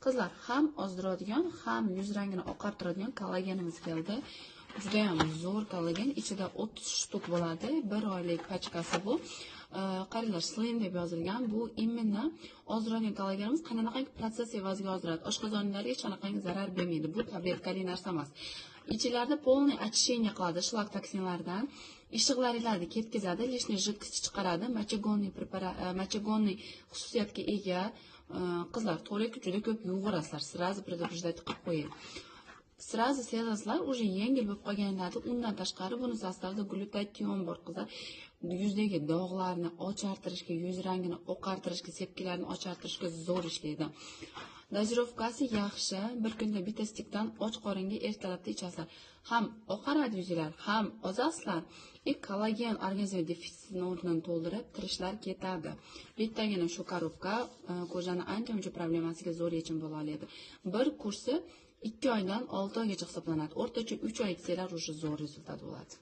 Qizlar, ham ozdiradigan, ham yuz rangini oqartiradigan kollagenimiz keldi. Judayam zo'r kollagen, ichida 30 штук bo'ladi. Bir oylik pachkasi bu. Qaranglar, slim deb yozilgan. Bu именно ozdiradigan kollagenimiz qanaqangi protsess evaziga ozdiradi. Oshqozonlarga hech qanaqangi zarar bermaydi. Bu tabletkali narsa emas. Ichilarda полный очищение qiladi shlak toksinlardan. Ishiqlaringlarni ketkazadi, лишний жидкость chiqaradi, мочегонный preparat, мочегонный xususiyatga ega. Qizlar, to'liq juda ko'p yugurasizlar, сразу предупреждать qilib qo'ying. Сразу sezasizlar, уже yengil bo'lib qolganlarni. Undan tashqari buni состав ida glutation bor, qizlar. Yuzdagi dog'larni ochartirishga, yuz rangini oqartirishga, sepkilarni ochartirishga zo'r ishlaydi. Дозировка si yaxshi. Bir kunda bitta stikdan och qoringa ertalabda ichasizlar. Ham oqaradi yuzinglar, ham ozasizlar. И kollagen organizm defitsitini o'rnini to'ldirib, tirishlar ketadi. Bittagina shu коробка кожа ni ancha-muncha problemasiga zo'r yechim bo'la oladi. Bir kursi 2 oydan 6 oygacha hisoblanadi. O'rtacha 3 oy ichsanglar, уже zo'r результат bo'ladi.